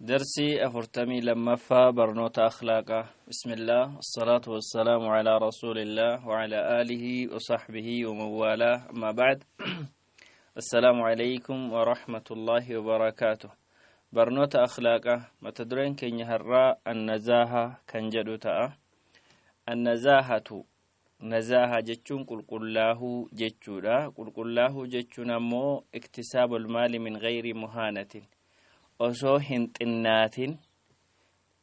Darsii 42ffaa barnoota akhlaaqaa. Bismillah, assalaatu wassalaamu calaa rasuulillah wacalaa aalihi wasaxbihi waman waalaa, amma bacd. Assalaamu calaykum warahmatullaahi wabarakaatuh. Barnoota akhlaaqaa, mata dureen keenya har'aa annazaaha kan jedhu ta'a. Annazaahatu, nazaaha jechuun qulqullaahuu jechuudha. Qulqullaahuu jechuun ammoo iktisaabul maali min gayri muhaanatin, osoo hin xinnaatin,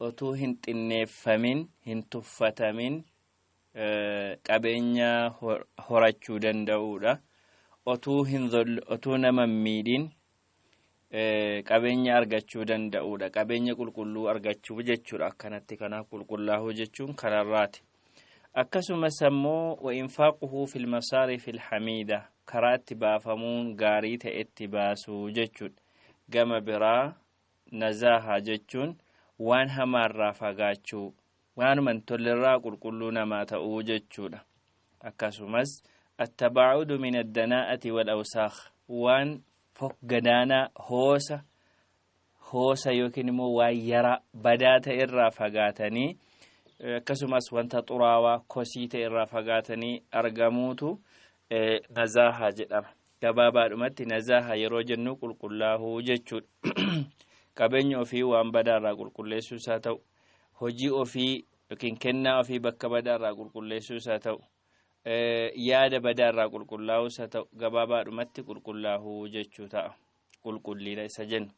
otuu hin xinneeffamin, hin tuffatamin qabeenya horachuu danda'uudha. Otuu hin otuu nama hin miidhin qabeenya argachuu danda'uudha. Qabeenya qulqulluu argachuu jechuudha akkanatti. Kanaaf qulqullaahuu jechuun kanarraati. Akkasumas ammoo wa infaaquhu fil masaarifi alhamiida, karaa itti baafamuun gaarii ta'etti baasuu jechuudha. Gama biraa nazaaha jechuun waan hamaarraa fagaachuu, waanuma hin tollerraa qulqulluu namaa ta'uu jechuudha. Akkasumas attabaa'udu min addanaa'ati wal awsaakh, waan gadaanaa, hoosa hoosa yookiin immoo waan yaraa badaa ta'e irraa fagaatanii, akkasumas wanta xuraawaa kosii ta'e irraa fagaatanii argamuutu nazaaha jedhama. Gabaabaadhumatti nazaaha yeroo jennu qulqullaahuu jechuudha. Qabeenya ofii waan badaarraa qulqulleessuu isaa ta'u, hojii ofii yookiin kennaa ofii bakka badaarraa qulqulleessuu isaa ta'u, yaada badaarraa qulqullaa'uu isaa ta'u, gabaabaadhumatti qulqullaahuu jechuu ta'a qulqullina isa jennu.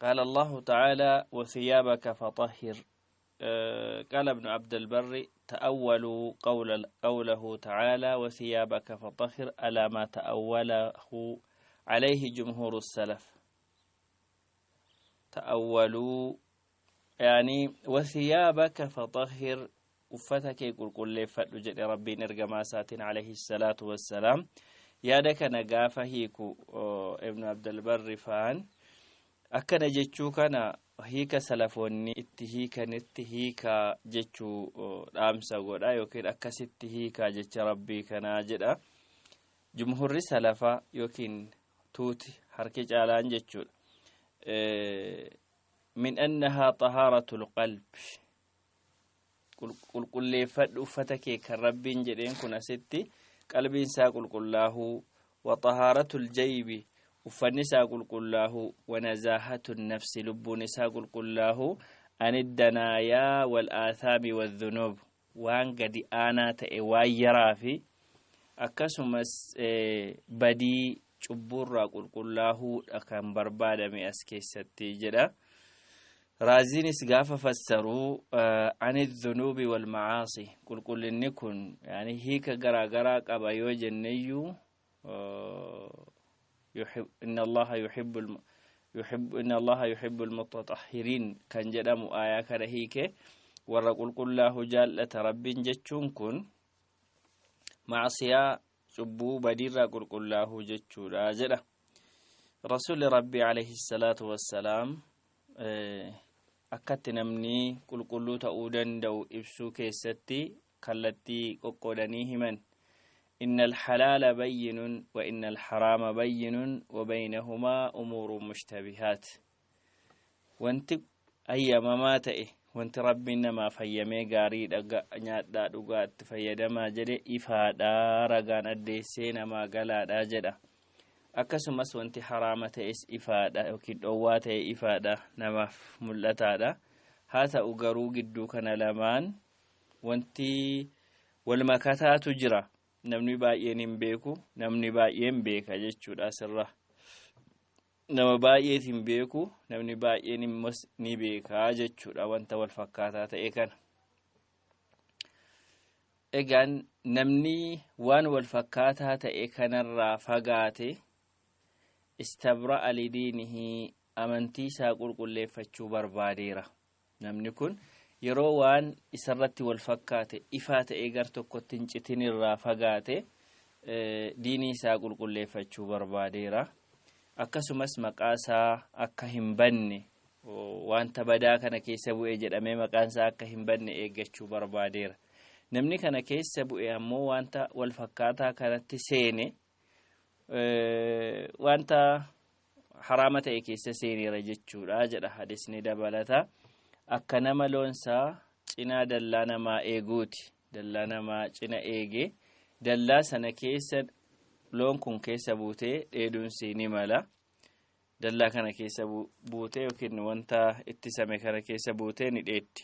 قال الله تعالى: وثيابك فطهر. قال ابن عبد البر: تأولوا قوله تعالى: وثيابك فطهر، على ما تأوله عليه جمهور السلف. تأولوا يعني وثيابك فطهر، uffata kee qulqulleeffadhu jedhe Rabbiin ergamaa isaatiin عليه الصلاة والسلام. Yaada kana gaafa hiiku Ibnu Abdalbarri faan akkana jechuu kana hiika salafoonni itti hiikanitti hiikaa jechuu dhaamsa godha, yookiin akkasitti hiikaa jecha Rabbii kanaa jedha. Jumhurri salafaa yookiin tuuti harki caalaan jechuudha من أنها طهارة القلب. Qulqulleeffadhu uffata kee kan Rabbiin jedheen kun asitti qalbiin isaa qulqullaahuu, وطهارة الجيب, uffanni isaa qulqullaahuu, ونزاهة النفس, lubbuun isaa qulqullaahuu, عن الدنايا والآثام والذنوب, waan gadi aanaa ta'e, waan yaraa fi akkasumas badii cubbuurraa qulqullaahuudha kan barbaadame as keessatti jedha. Raaziinis gaafa fassaruu عن الذنوب والمعاصي, qulqullinni kun yani hiika garaagaraa qaba yoo jenneyyuu, إن الله يحب يحب إن الله يحب المتطهرين kan jedhamu aayaa kana hiike, warra qulqullaahu jaallata Rabbiin jechuun kun macsiyaa, cubbuu, badiirraa qulqullaahuu jechuudha jedha. Rasuli Rabbii عليه الصلاة والسلام akkatti namni qulqulluu ta'uu danda'u ibsuu keessatti kallattii qoqqoodanii himan: إن الحلال بين وإن الحرام بين وبينهما أمور مشتبهات. Wanti ayyamamaa ta'e, wanti Rabbiin namaaf hayyamee gaarii nyaadhaa, dhugaa, itti fayyadamaa jedhe ifaadhaa, ragaan addeessee namaa galaadhaa jedha. Akkasumas wanti haraama ta'es ifaadha yookiin dhoowwaa ta'e ifaadha, namaaf mul'ataadha. Haa ta'u garuu gidduu kana lamaan wanti wal makataatu jira. Namni baay'een hin beeku, namni baay'een beeka jechuudha. Asirra nama baay'eet hin beeku, namni baay'een immoo ni beekaa jechuudha wanta wal fakkaataa ta'e kana. Egaan namni waan wal fakkaataa ta'e kanarraa fagaate استبرأ لدينه, amantii isaa qulqulleeffachuu barbaadeera. Namni kun yeroo waan isarratti wal fakkaate ifaa ta'e gar tokkotti hin citin irraa fagaate, diinii isaa qulqulleeffachuu barbaadeera. Akkasumas maqaa isaa akka hin banne, wanta badaa kana keessa bu'e jedhamee maqaan isaa akka hin banne eeggachuu barbaadeera. Namni kana keessa bu'e ammoo wanta wal fakkaataa kanatti seene, wanta haraama ta'e keessa seeneera jechuudha jedha hadisni dabalata. Akka nama loonsaa cinaa dallaa namaa eeguuti. Dallaa namaa cina eege dallaa sana keessa loon kun keessa buutee dheeduunsi ni mala. Dallaa kana keessa buutee yookiin wanta ittisame kana keessa buutee ni dheeddi.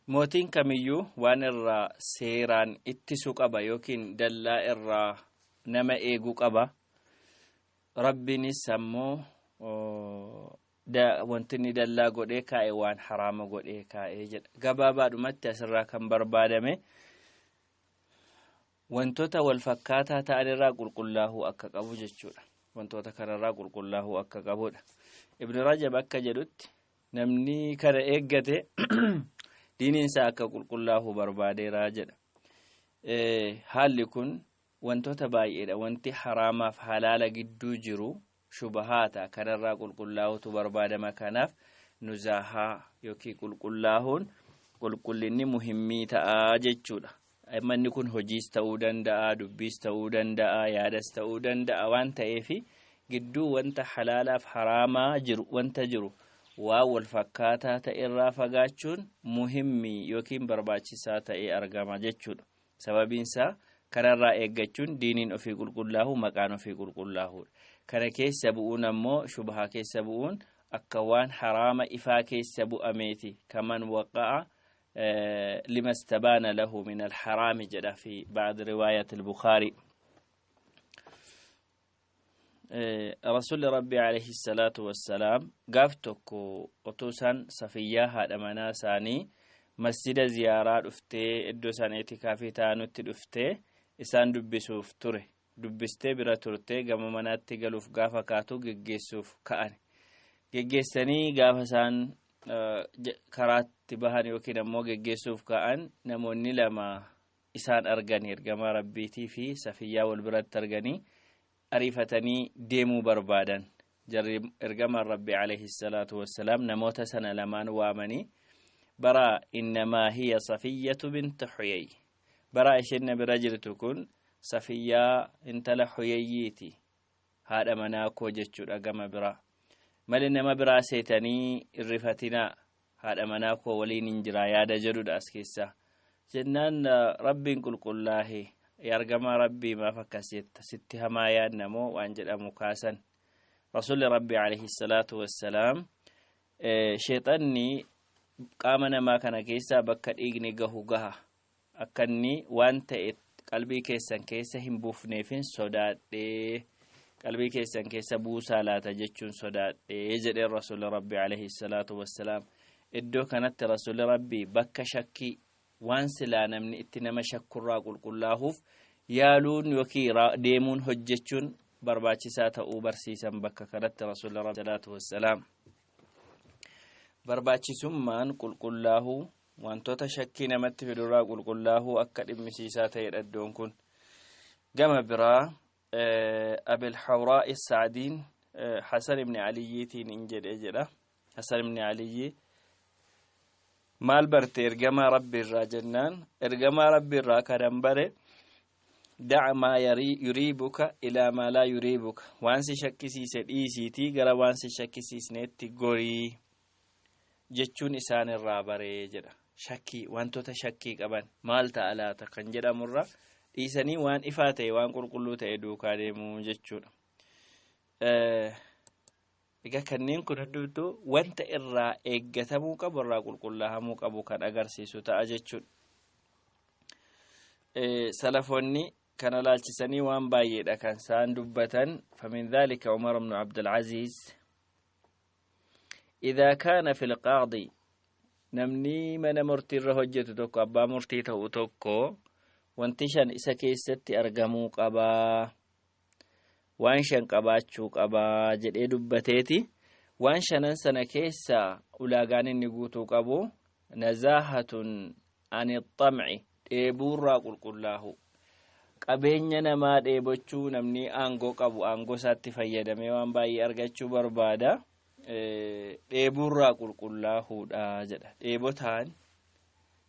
Mootiin kamiyyuu waan irraa seeraan ittisu qaba yookiin dallaa irraa nama eeguu qaba. Rabbiinis ammoo wanti inni dallaa godhee kaa'e waan haraama godhee kaa'e jedha. Gabaabaadhumatti asirraa kan barbaadame wantoota wal fakkaataa ta'an irraa qulqullaa'uu akka qabu jechuudha. Wantoota kanarraa qulqullaa'uu akka qabudha. Ibn Rajab akka jedhutti namni kana eeggate diiniinsaa akka qulqullaa'uu barbaadeera jedha. Haalli kun wantoota baay'eedha. Wanti haraamaaf halaala gidduu jiru shubahaata. Kanarraa qulqullaa'utu barbaadama. Kanaaf nuzaahaa yookiin qulqullaa'uun qulqullinni muhimmii ta'a jechuudha. Manni kun hojiis ta'uu danda'a, dubbiis ta'uu danda'a, yaadas ta'uu danda'a waan ta'eef gidduu wanta halaalaaf haraamaa jiru wanta jiru waan wal fakkaataa ta'e irraa fagaachuun muhimmii yookiin barbaachisaa ta'ee argama jechuudha. Sababiinsaa kanarraa eeggachuun diiniin ofii qulqullaa'uu, maqaan ofii qulqullaa'uudha. Kana keessa bu'uun ammoo shubahaa keessa bu'uun akka waan haraama ifaa keessa bu'ameeti. Kaman waqa'a لما استبان له من الحرام جدا في بعض رواية البخاري. رسول ربي عليه الصلاة والسلام قافتك أتوسان صفية هذا مناساني مسجد زيارة دفتي إدوسان اعتكافي تانوت دفتي إسان دبسوف تره دبستي برا ترتي قام منات قلوف قافا كاتو قجيسوف كأن قجيساني قافسان karaatti bahan yookiin ammoo geggeessuuf ka'an namoonni lama isaan arganii ergamaa rabbiitii fi Safiyyaa wal biratti arganii ariifatanii deemuu barbaadan. Jarri ergamaan rabbi alayhi salaatu wassalaam namoota sana lamaan waamanii bara innamaa hiya Safiyyatu bintu Huyayy, bara isheen na bira jirtu kun Safiyyaa intala Huyayyiiti, haadha manaa koo jechuudha gama biraa. Malee nama biraa seetanii irrifatinaa, haadha manaa koo waliin hin jiraa yaada jedhudha as keessaa. Jennaan rabbiin qulqullaahe ergamaa rabbii maaf akkas jetta, sitti hamaa yaadna moo waan jedhamu kaasan. Rasuulli rabbii alayhi salaatu wassalaam sheexanni qaama namaa kana keessaa bakka dhiigni gahu gaha, akka inni waan ta'e qalbii keessan keessa hin buufneefin sodaadhee qalbii keessan keessa buusaa laata jechuun sodaadhee jedheen rasuulli rabbii alayhi salaatu wassalaam. Iddoo kanatti rasuulli rabbii bakka shakkii waan silaa namni itti nama shakkurraa qulqullaahuuf yaaluun yookiin deemuun hojjechuun barbaachisaa ta'uu barsiisan bakka kanatti rasuulli rabbii salaatu wassalaam. Barbaachisummaan qulqullaahuu wantoota shakkii namatti fidurraa qulqullaahuu akka dhimmisiisaa ta'edha iddoon kun. Gama biraa Abil Hawraa Saadiin Hasan ibn Aliyyiitiin in jedhee jedha. Hasan ibn Aliyyi maal barte ergamaa rabbi irraa jennaan, ergamaa rabbi irraa kanan bare da'a maa yuriibuka ilaa maa laa yuriibuka, waan si shakkisiise dhiisiitii gara waan si shakkisiisneetti gorii jechuun isaan irraa baree jedha. Shakkii wantoota shakkii qaban maal ta'a laata kan jedhamurra dhiisanii waan ifaa ta'e waan qulqulluu ta'e duukaa deemuu jechuudha. Egaa kanneen kun hundumtuu wanta irraa eeggatamuu qabu irraa qulqullaa'amuu qabu kan agarsiisu ta'a jechuudha. Salafoonni kana laalchisanii waan baay'eedha kan isaan dubbatan. Famin dhalika Umar ibn Abdul Aziz idhaa kaana fil qaadi, namni mana murtiirra hojjetu tokko abbaa murtii ta'u tokko wanti shan isa keessatti argamuu qabaa, waan shan qabaachuu qabaa jedhee dubbateeti. Waan shanan sana keessa ulaagaan inni guutuu qabu nazaahatun ani xamci, dheebuurraa qulqullaahu, qabeenya namaa dheebochuu, namni aangoo qabu aangoo isaatti fayyadamee waan baay'ee argachuu barbaada, dheebuurraa qulqullaahuudha jedha. Dheebotaan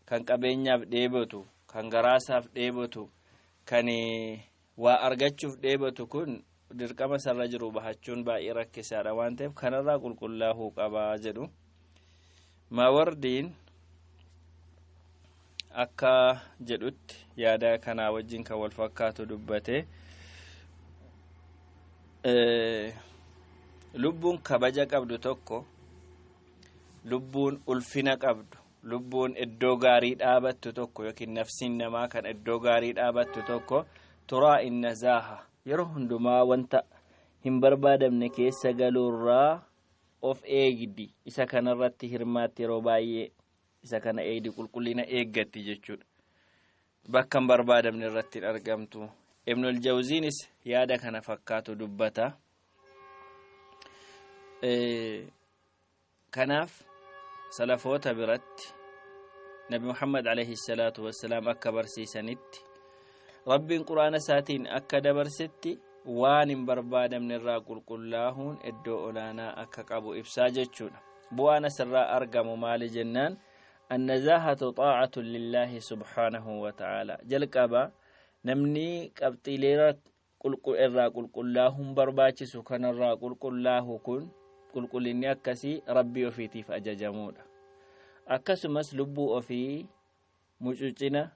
kan qabeenyaaf dheebotu, kan garaasaaf dheebotu, kan waa argachuuf dheebotu kun Dirqama isarra jiru bahachuun baay'ee rakkisaadha waan ta'eef kanarraa qulqullaahuu qabaa jedhu. Maawardiin akka jedhutti yaada kanaa wajjin kan wal fakkaatu dubbate, lubbuun kabaja qabdu tokko, lubbuun ulfina qabdu, lubbuun iddoo gaarii dhaabattu tokko yookiin nafsiin namaa kan iddoo gaarii dhaabattu tokko turaa innazaaha yeroo hundumaa wanta hin barbaadamne keessa galuurraa of eegdi. Isa kanarratti hirmaatti yeroo baay'ee isa kana eegdi, qulqullina eeggatti jechuudha. Bakka hin barbaadamne irratti hin argamtu. Ibnul Jawziinis yaada kana fakkaatu dubbata. Kanaaf salafoota biratti Nabi Muhammad alayhi salaatu wassalaam akka barsiisanitti, Rabbiin Quraana isaatiin akka dabarsetti, waan hin barbaadamne irraa qulqullaahuun iddoo olaanaa akka qabu ibsaa jechuudha. Bu'aan asirraa argamu maali jennaan, النزاهة طاعة لله سبحانه وتعالى. Jalqaba namni qabxiilee irraa qulqullaahuun barbaachisu kanarraa qulqullaahu kun, qulqullinni akkasii Rabbii ofiitiif ajajamuudha. Akkasumas lubbuu ofii mucucina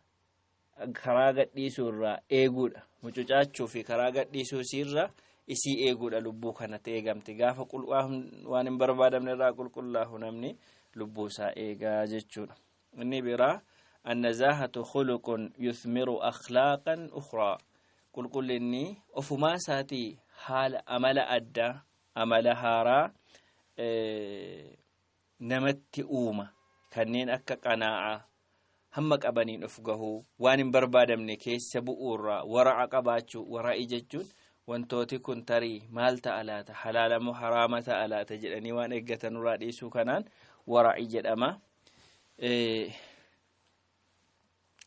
karaa gadhiisuu irraa eeguudha. Mucucaachuu fi karaa gadhiisuu isiirra isii eeguudha. Lubbuu kanatti eegamti. Gaafa waan hin barbaadamne irraa qulqullaahu namni lubbuu isaa eegaa jechuudha. Inni biraa النزاهة خلق يثمر أخلاقا أخرى. Qulqullinni ofumaa isaatii haala amala addaa, amala haaraa namatti uuma, kanneen akka qanaa'aa, hamma qabaniin of gahuu, waan hin barbaadamne keessa bu'uurraa wara'a qabaachuu. Wara'i jechuun wantooti kun tarii maal ta'a laata, halaala moo haraama ta'a laata jedhanii waan eeggatanurraa dhiisuu kanaan wara'i jedhama.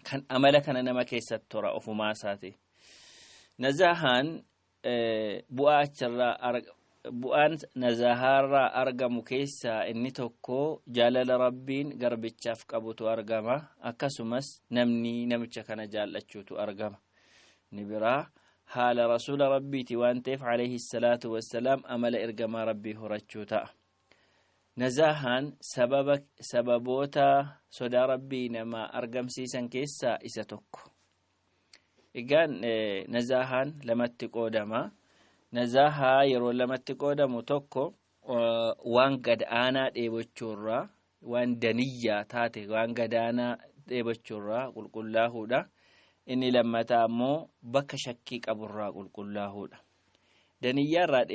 Kan amala kana nama keessatti tora ofumaa isaati. Nazaahaan bu'aa achirraa, bu'aan nazahaarraa argamu keessaa inni tokko jaalala Rabbiin garbichaaf qabutu argama. Akkasumas namni namicha kana jaallachuutu argama. Inni biraa haala Rasuula Rabbiiti waan ta'eef alayhi salaatu wassalaam amala ergamaa Rabbii horachuu ta'a. Nazaahaan sababa sababoota sodaa Rabbii nama argamsiisan keessaa isa tokko. Egaan nazaahaan lamatti qoodama. Nazaahaa yeroo lamatti qoodamu, tokko waan gad aanaa dheebochuurraa, waan daniyyaa taate, waan gadaanaa dheebochuurraa qulqullaahuudha. Inni lammataa ammoo bakka shakkii qaburraa qulqullaahuudha. Daniyyaarraa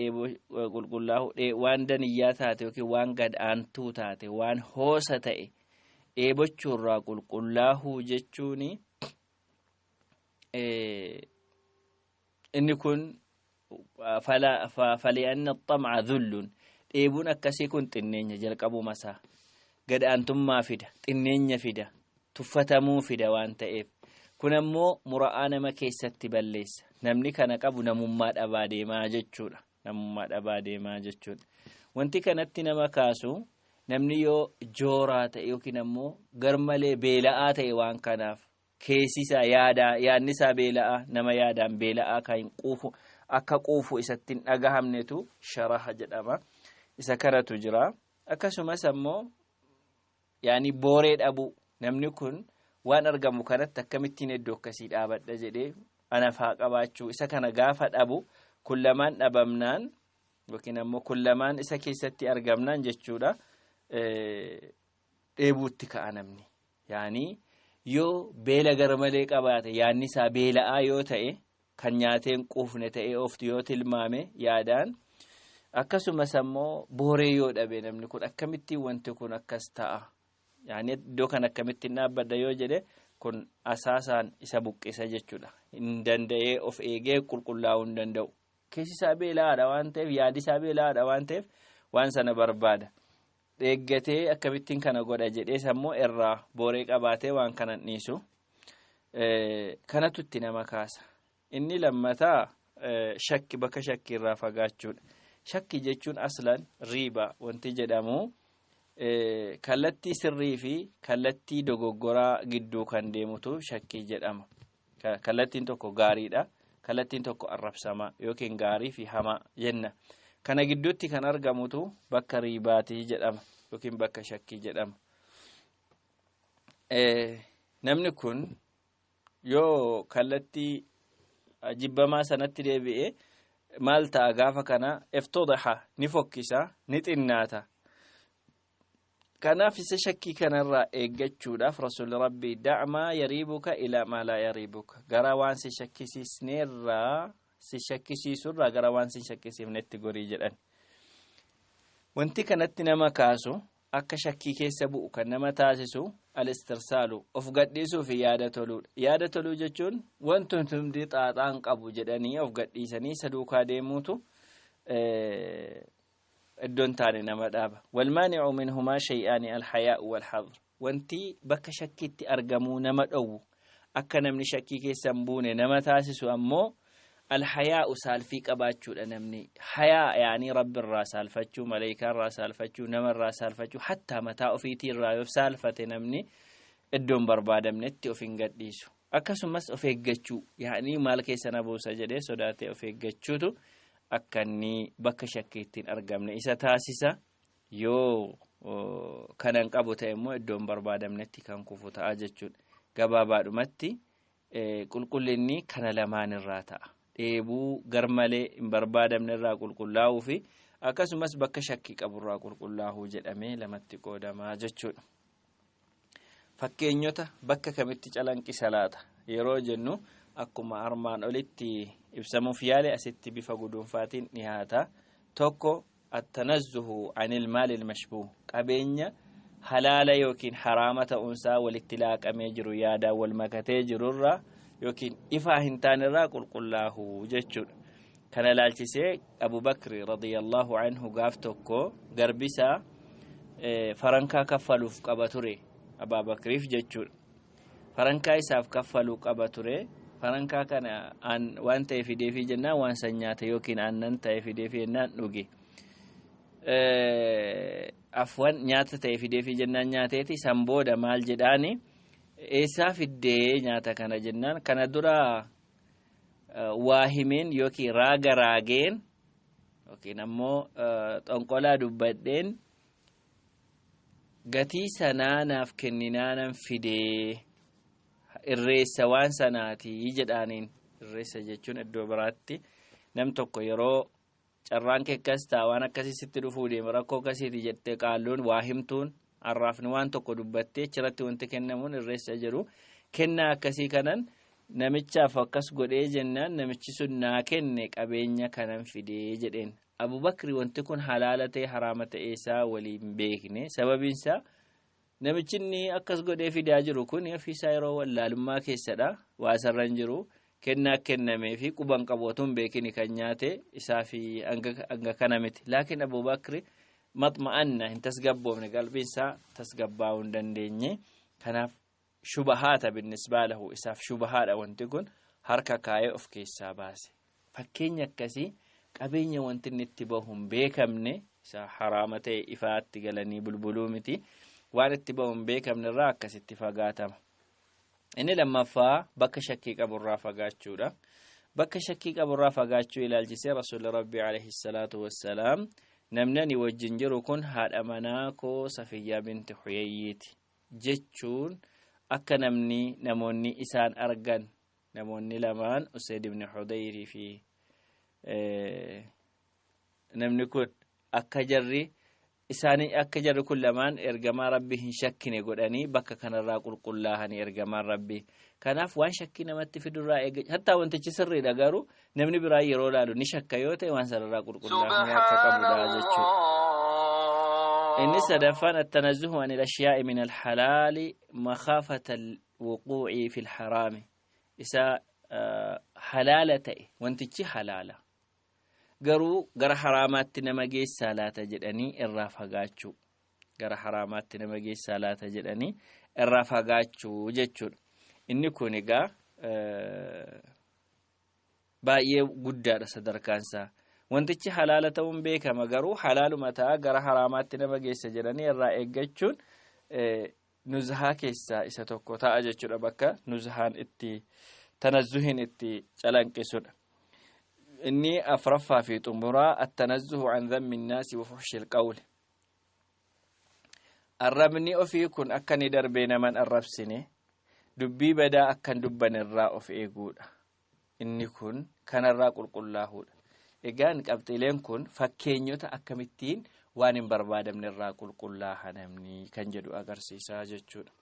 qulqullaahuu, waan daniyyaa taate yookiin waan gad aantuu taate, waan hoosa ta'e dheebochuurraa qulqullaahuu jechuun, inni kun فلأن الطمع ذل. Dheebuun akkasii kun xinneenya jalqabuma isaa gad aantummaa fida, xinneenya fida, tuffatamuu fida waan ta'eef, kun ammoo mura'aa nama keessatti balleessa. Namni kana qabu namummaa dhabaa deemaa jechuudha. Namummaa dhabaa deemaa jechuudha. Wanti kanatti nama kaasu, namni yoo jooraa ta'e yookiin ammoo garmalee beela'aa ta'e, waan kanaaf keessi isaa yaadaa, yaadni isaa beela'aa, nama yaadaan beela'aa kan hin quufu, akka quufu isatti hin dhagahamnetu sharaha jedhama. Isa kanatu jira. Akkasumas ammoo yaani booree dhabuu, namni kun waan argamu kanatti akkamittiin iddoo akkasii dhaabadha jedhee anafaa qabaachuu, isa kana gaafa dhabu, kun lamaan dhabamnaan yookiin ammoo kun lamaan isa keessatti argamnaan jechuudha, dheebuutti ka'a namni. Yaani yoo beela garmalee qabaate, yaadni isaa beela'aa yoo ta'e, kan nyaateen quufne ta'ee ooftu yoo tilmaame yaadaan, akkasumas ammoo booree yoo dhabe, namni kun akkamittiin wanti kun akkas ta'a, yaani iddoo kan akkamittiin dhaabbadha yoo jedhe, kun asaasaan isa buqqisa jechuudha. Hin danda'ee of eegee qulqullaa'uu hin danda'u. Keessi isaa beela'aadha waan ta'eef, yaadi isaa beela'aadha waan ta'eef, waan sana barbaada. Eeggatee akkamittiin kana godha jedhees ammoo irraa booree qabaatee waan kana dhiisu. Kanatu itti nama kaasa. Inni lammataa shakki, bakka shakki irraa fagaachuudha. Shakki jechuun aslan riiba wanti jedhamu kallattii sirrii fi kallattii dogoggoraa gidduu kan deemutu shakkii jedhama. Kallattiin tokko gaariidha. Kallattiin tokko arrabsamaa yookiin gaarii fi hamaa jenna. Kana gidduutti kan argamutu bakka riibaatii jedhama yookiin bakka shakkii jedhama. Namni kun yoo kallattii jibbamaa sanatti deebi'e maal ta'a gaafa kana? Iftodaha, ni fokkisa, ni xinnaata. Kanaaf isa shakkii kanarraa eeggachuudhaaf Rasuulli Rabbii دع ما يريبك إلى ما لا يريبك, gara waan si shakkisiisneerraa, si shakkisiisurraa gara waan si shakkisiifnetti gorii jedhan. Wanti kanatti nama kaasu, akka shakkii keessa bu'u kan nama taasisu, الاسترسال, of gadhiisuu fi yaada toluudha. Yaada toluu jechuun wanti hundi xaaxaan qabu jedhanii of gadhiisanii isa duukaa deemuutu iddoon taane nama dhaaba. والمانع منهما شيئان: الحياء والحذر. Wanti bakka shakkiitti argamuu nama dhowwu, akka namni shakkii keessa hin buune nama taasisu ammoo, الحياء, saalfii qabaachuudha. Namni hayaa yaanii Rabbi irraa saalfachuu, maleekaa irraa saalfachuu, nama irraa saalfachuu, hattaa mataa ofiitii irraa yoo saalfate, namni iddoon barbaadamnetti of hin gadhiisu. Akkasumas of eeggachuu, yaanii maal keessa na buusa jedhee sodaatee of eeggachuutu akka inni bakka shakkiitti hin argamne isa taasisa. Yoo kanan qabu ta'e immoo iddoon barbaadamnetti kan kufu ta'a jechuudha. Gabaabaadhumatti qulqullinni kana lamaan irraa ta'a. Dheebuu garmalee hin barbaadamne irraa qulqullaa'uu fi akkasumas bakka shakkii qaburraa qulqullaa'uu jedhamee lamatti qoodamaa jechuudha. Fakkeenyota bakka kamitti calanqisa laata yeroo jennu, akkuma armaan olitti ibsamuuf yaale asitti bifa guduunfaatiin dhiyaata. Tokko, التنزه عن المال المشبوه, qabeenya halaala yookiin haraama ta'uunsaa walitti laaqamee jiru, yaadaan wal makatee jirurraa yookiin ifaa hin taanerraa qulqullaahuu jechuudha. Kana ilaalchisee Abubakri رضي الله عنه gaaf tokko garbisaa farankaa kaffaluuf qaba ture Abaabakriif jechuudha. Farankaa isaaf kaffaluu qaba ture. Farankaa kana waan ta'e fideefii jennaan waan san nyaate yookiin aannan ta'e fideefii jennaan dhuge. Afwan, nyaata ta'e fideefii jennaan nyaateeti. San booda maal jedhaani? Eessaa fiddee nyaata kana jennaan, kana dura waa himeen yookiin raaga raageen yookiin ammoo xonqolaa dubbadheen gatii sanaa naaf kenninaanan fidee, irreessa waan sanaatii jedhaaniin. Irreessa jechuun iddoo biraatti nam tokko yeroo carraan kee akkas ta'a, waan akkasii sitti dhufuu deema, rakkoo akkasiiti jettee qaalluun waa himtuun, arraafni waan tokko dubbattee achirratti wanti kennamuun irreessa jedhu. Kennaa akkasii kanan namichaaf akkas godhee jennaan namichi sun naa kenne, qabeenya kanan fidee jedheen. Abubakri wanti kun halaala ta'e haraama ta'e isaa waliin beekne. Sababiinsaa namichi inni akkas godhee fidaa jiru kun ofiisaa yeroo wallaalummaa keessadha, waa sarara hin jiru. Kennaa kennamee fi quban qabu otoo hin beekini kan nyaate isaa fi hanga kana miti. Laakiin Abubakri maxma'anna, hin tasgabboofne, qalbiinsaa tasgabbaa'uu hin dandeenye. Kanaaf شبهات بالنسبة له, isaaf shubahaadha wanti kun, harka kaayee of keessaa baase. Fakkeenya akkasii qabeenya wanti inni itti bahu hin beekamne, isa haraama ta'e ifaatti galanii bulbuluu miti, waan itti bahu hin beekamne irraa akkasitti fagaatama. Inni lammaffaa bakka shakkii qaburraa fagaachuudha. Bakka shakkii qaburraa fagaachuu ilaalchisee Rasuulli Rabbii عليه الصلاة والسلام, namni ani wajjin jiru kun haadha manaa koo Safiyyaa binti Huyayyiiti jechuun akka namni namoonni isaan argan, namoonni lamaan Usayd ibn Hudayrii fi namni kun, akka jarri isaanii, akka jarri kun lamaan ergamaa Rabbii hin shakkine godhanii bakka kanarraa qulqullaahanii ergamaan Rabbii. Kanaaf waan shakkii namatti fidurraa eega, hattaa wantichi sirriidha garuu namni biraa yeroo laalu ni shakka yoo ta'e, waan sanarraa qulqullaahuu akka qabudha jechuudha. Inni sadaffaan التنزه عن الأشياء من الحلال مخافة الوقوع في الحرام. Isa halaala ta'e, wantichi halaala garuu gara haraamaatti nama geessaa laata jedhanii irraa fagaachuu, gara haraamaatti nama geessaa laata jedhanii irraa fagaachuu jechuudha. Inni kun egaa baay'ee guddaadha sadarkaansaa. Wantichi halaala ta'uun beekama, garuu halaaluma ta'a gara haraamaatti nama geessa jedhanii irraa eeggachuun nuzhaa keessaa isa tokko ta'a jechuudha, bakka nuzhaan itti Tanazzuhin itti calanqisudha. Inni afraffaa fi xumuraa attanazzuhu an dhammi nnaasi wa fuhshi ilqawli. Arrabni ofii kun akka inni darbee naman arrabsine, dubbii badaa akkan dubban irraa of eeguudha. Inni kun kanarraa qulqullaahuudha. Egaan qabxiileen kun fakkeenyota akkamittiin waan hin barbaadamne irraa qulqullaaha namni kan jedhu agarsiisaa jechuudha.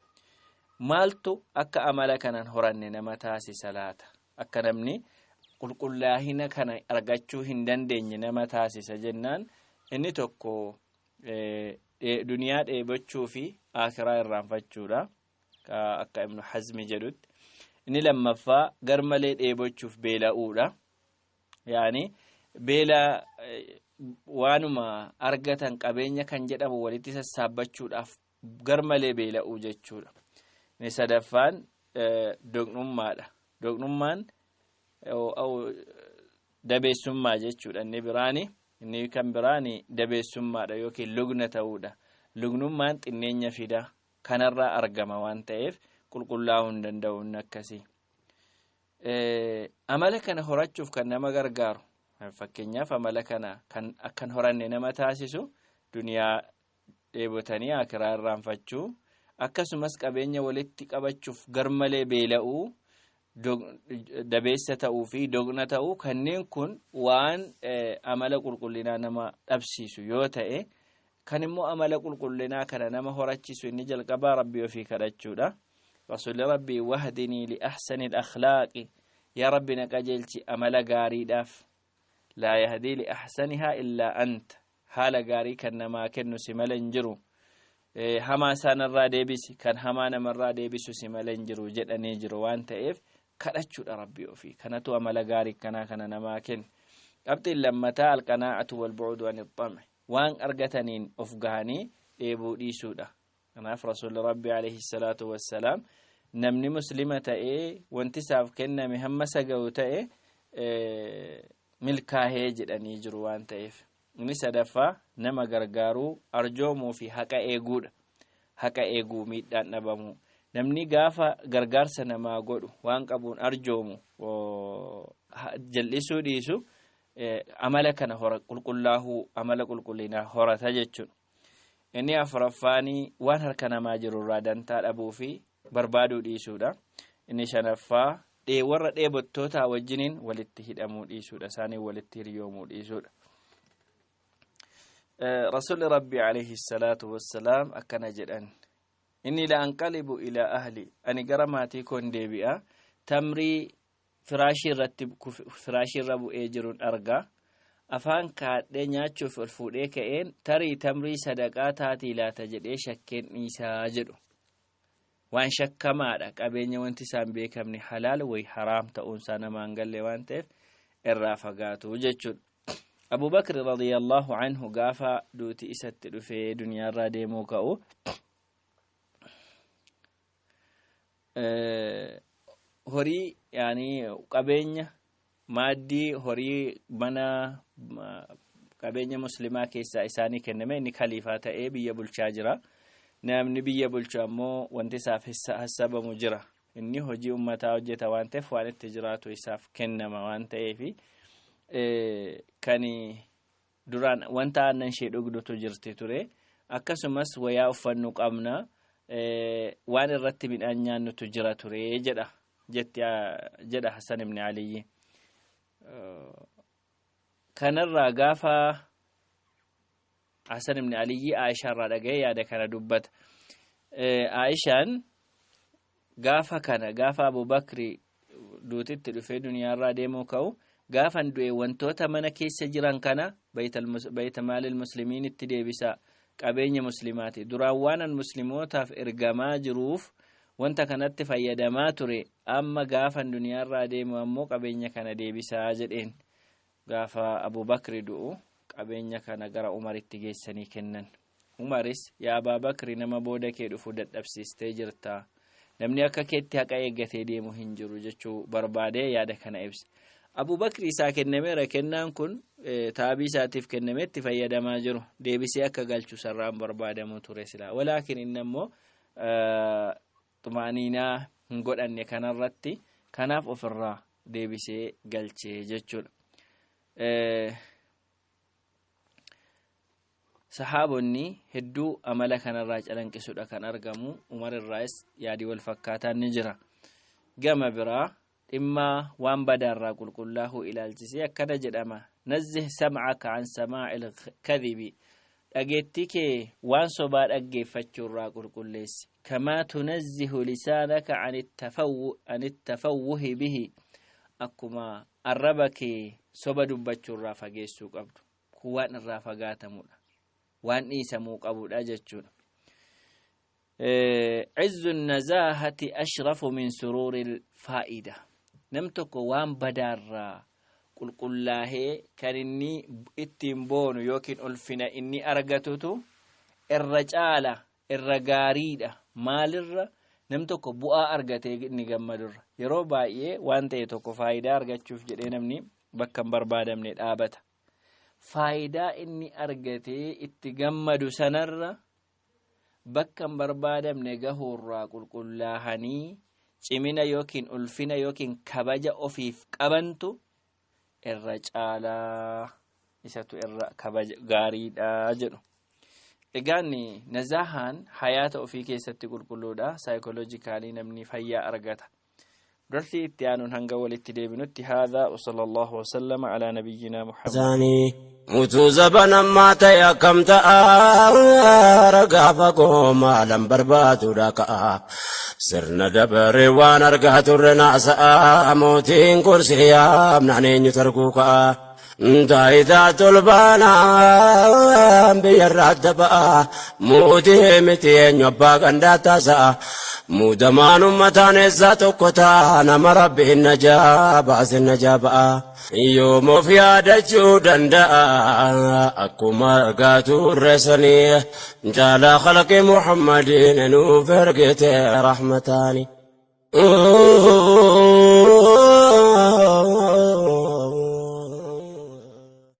Maaltu akka amala kanan horanne nama taasisa laata? Akka namni qulqullaahina kana argachuu hin dandeenye nama taasisa jennaan, inni tokko duniyaa dheebochuu fi akiraa irraanfachuudha, akka Ibnu Hazmi jedhutti. Inni lammaffaa garmalee dheebochuuf beela'uudha. Yaani beela waanuma argatan qabeenya kan jedhamu walitti sassaabbachuudhaaf garmalee beela'uu jechuudha. Inni sadaffaan doqnummaadha. Doqnummaan dabeessummaa jechuudha. Inni biraani, inni kan biraani dabeessummaadha yookiin lugna ta'uudha. Lugnummaan xinneenya fida, kanarraa argama waan ta'eef qulqullaa'uu hin danda'u inni akkasii. Amala kana horachuuf kan nama gargaaru, fakkeenyaaf amala kana kan akkan horanne nama taasisu, duniyaa dheebotanii akiraa irraanfachuu, akkasumas qabeenya walitti qabachuuf garmalee beela'uu, dabeessa ta'uu fi doqna ta'uu, kanneen kun waan amala qulqullinaa nama dhabsiisu yoo ta'e, kan immoo amala qulqullinaa kana nama horachiisu inni jalqabaa Rabbii ofii kadhachuudha. Rasuulli Rabbii wahdinii li ahsani akhlaaqi, yaa Rabbi na qajeelchi amala gaariidhaaf. Laa yahdii li ahsanihaa illaa anta, haala gaarii kan namaa kennu si malee hin jiru, hamaa isaanirraa deebisi, kan hamaa namarraa deebisu si malee hin jiru jedhanii jiru waan ta'eef kadhachuudha Rabbii ofii. Kanatu amala gaarii kanaa kana namaa kenna. Qabxiin lammataa alqanaa'atu walbu'udu an ixxame, waan argataniin of gahanii dheebuu dhiisuudha. Kanaaf Rasuulli Rabbii alayhi salaatu wassalaam namni muslima ta'ee wanti isaaf kenname hamma saga'u ta'e milkaahee jedhanii jiru waan ta'eef. Inni sadaffaa nama gargaaruu, arjoomuu fi haqa eeguudha. Haqa eeguu, miidhaan dhabamuu. Namni gaafa gargaarsa namaa godhu, waan qabuun arjoomu, jal'isuu dhiisu, amala kana hora, qulqullaahuu, amala qulqullinaa horata jechuudha. Inni afuraffaanii waan harka namaa jirurraa dantaa dhabuu fi barbaaduu dhiisuudha. Inni shanaffaa warra dheebottootaa wajjiniin walitti hidhamuu dhiisuudha, isaanii walitti hiriyoomuu dhiisuudha. Rasuulli Rabbii alayhi salaatu wassalaam akkana jedhan: inni la anqalibu ilaa ahli, ani gara maatii koon deebi'a, tamrii firaashii irratti firaashii irra bu'ee jiruun arga, afaan kaadhee nyaachuuf ol fuudhee ka'een tarii tamrii sadaqaa taatii laata jedhee shakkeen dhiisaa jedhu. Waan shakkamaadha, qabeenya wanti isaan beekamne halaal wayi haraam ta'uunsaa namaan galle waan ta'eef irraa fagaatu jechuudha. Abubakr radiyallahu anhu gaafa duuti isatti dhufee duniyaarraa deemuu ka'u, horii yaani qabeenya maaddii horii mana qabeenya muslimaa keessaa isaanii kenname, inni khaliifaa ta'ee biyya bulchaa jira. Namni biyya bulchu ammoo wanti isaaf hassabamu jira. Inni hojii ummataa hojjeta waan ta'eef waan itti jiraatu isaaf kennama waan ta'eefi, kan duraan wanta aannan ishee dhugdutu jirti ture, akkasumas wayaa uffannu qabna, waan irratti midhaan nyaannutu jira ture jedha jetti jedha Hasan ibn Aliyyi. Kanarraa gaafa Hasan ibn Aliyyi Aishaa irraa dhaga'ee yaada kana dubbata. Aishaan gaafa kana, gaafa Abubakri duutitti dhufee duniyaarraa deemuu ka'u, gaafan du'e wantoota mana keessa jiran kana bayta maalil muslimiinitti deebisa, qabeenya muslimaati. Duraan waanan muslimootaaf ergamaa jiruuf wanta kanatti fayyadamaa ture, amma gaafan duniyaarraa deemu ammoo qabeenya kana deebisaa jedheen. Gaafa Abubakri du'u qabeenya kana gara Umaritti geessanii kennan. Umaris, yaa Abaabakri, nama booda kee dhufu dadhabsiistee jirta, namni akka keetti haqa eeggatee deemu hin jiru jechuu barbaadee yaada kana ibse. Abubakri isaa kennameera, kennaan kun taabii isaatiif kenname, itti fayyadamaa jiru, deebisee akka galchu sarraan barbaadamu ture silaa. Walaakin inni ammoo xumaaniinaa hin godhanne kanarratti. Kanaaf ofirraa deebisee galchee jechuudha. Sahaabonni hedduu amala kanarraa calanqisuudha kan argamu. Umar irraas yaadii wal fakkaataan ni jira. Gama biraa dhimma waan badaarraa qulqullaahuu ilaalchisee akkana jedhama: nazzih sam'aka an samaa'il kadhibi, dhageettii kee waan sobaa dhaggeeffachuurraa qulqulleessi. Kamaa tunazzihu lisaanaka an ittafawwuhi bihi, akkuma arraba kee soba dubbachuurraa fageessuu qabdu. Kun waan irraa fagaatamudha, waan dhiisamuu qabudha jechuudha. Cizzu nazaahati ashrafu min suruuri faa'ida. Nam tokko waan badaarraa qulqullaahee kan inni ittiin boonu yookiin ulfina inni argatutu irra caala, irra gaariidha. Maalirra? Nam tokko bu'aa argatee inni gammadurra. Yeroo baay'ee waan ta'e tokko faayidaa argachuuf jedhee namni bakka hin barbaadamne dhaabata. Faayidaa inni argatee itti gammadu sanarra bakka hin barbaadamne gahuurraa qulqullaahanii cimina yookiin ulfina yookiin kabaja ofiif qabantu irra caalaa, isatu irra kabaja gaariidha jedhu. Egaan nazaahaan hayaata ofii keessatti qulqulluudha. Psychologically namni fayyaa argata. Darsii itti aanuun hanga walitti deebinutti, haadhaa wa sallallahu wasallama alaa nabiyyinaa Muhammad. Isaanii utuu zaban ammaa ta'e akkam ta'a? Ragaa fagoo maalan barbaadudha ka'a. Sirna dabaree waan argaa turre naasa'a. Mootiin kursii yaamnaan eenyu targuu ka'a? Taayitaa tolbaanaa biyyarraa adda ba'a. Mootii miti eenyu abbaa gandaa taasa'a? Muudamaan ummataan eessaa tokko ta'a? Nama rabbiin najaa baasin najaa ba'a. Yoom of yaadachuu danda'a? Akkuma argaa turre sanii caalaa khalqi Muhammadiin nuuf ergite rahmataani.